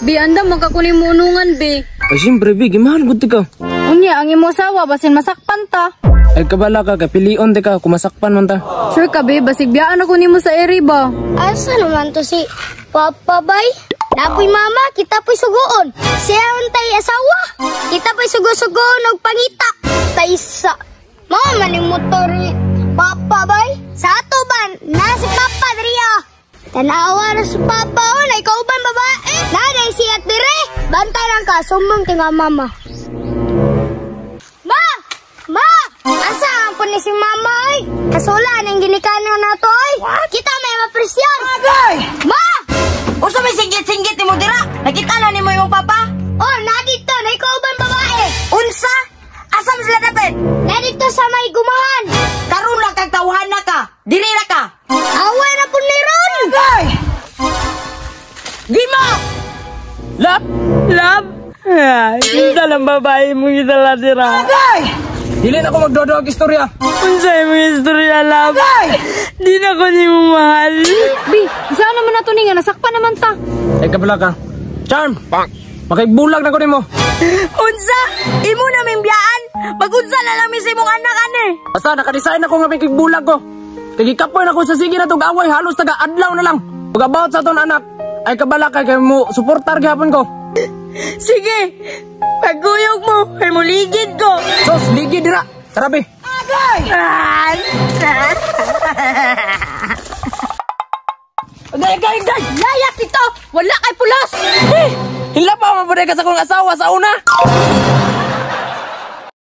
Bi, andam man ka kunin mo unungan, bi. Ay, siyempre, bi, gimahal gud ka. Unya, ang imo asawa, basin masakpan ta. Ay, kabala ka, kay pilion di ka, kumasakpan man ta. Sure ka, bi, basig biyaan ako nimo sa ere ba? Asa naman to si Papa bay? Napoy mama, kita po'y suguon. Siya tay asawa. Kita po'y sugo-sugoon og pangita. Taysa. Mao man ni motor ni Papa bay. Sa ato ba, na si Papa diriya. Tanawa na si Papa o, na ikaw ba babae? Nanay siya dire. Bantay lang ka, sumbong tinga mama. Ma! Ma! Asa ang po ni si mama ay? Kasula ng ginikanan na to ay. Kita may mapresyon. Ma! Usa may singgit-singgit nimo dira. Nakita na nimo imong papa? Oh, nadito na ikaw ba babae? Unsa? Asa man sila dapit? Nadito sa may gumahan. Karon lang kag tawhan na ka. Diri ra ka. Away na po ni Ron. Gima! Love! Love? Kinsa lang babae mong gidala dira? Dili na ako magdodog istorya. Unsa imong istorya, love? Di na ko nimo mahal. Bi, saan naman nato ni nga nasakpan naman ta? Ay, kabala ka. Charm! Makigbulag na ko nimo. Unsa? Imo na mimbiyaan? Magunsa na lang mi sa imong anak ane. Basta nakadesign ako nga makigbulag ko. Kay gikapoy na ko sa sige na tong away halos taga adlaw na lang. Ug about sa aton anak, ay kabala kay kay mo suportar gihapon ko. Sige, pagkuyog mo, ay muligid ko. Sos, ligi dira. Tara be. Agay, agay, agay! Layas dito! Wala kay pulos! Hila pa mabuday ka sa akong asawa sa una.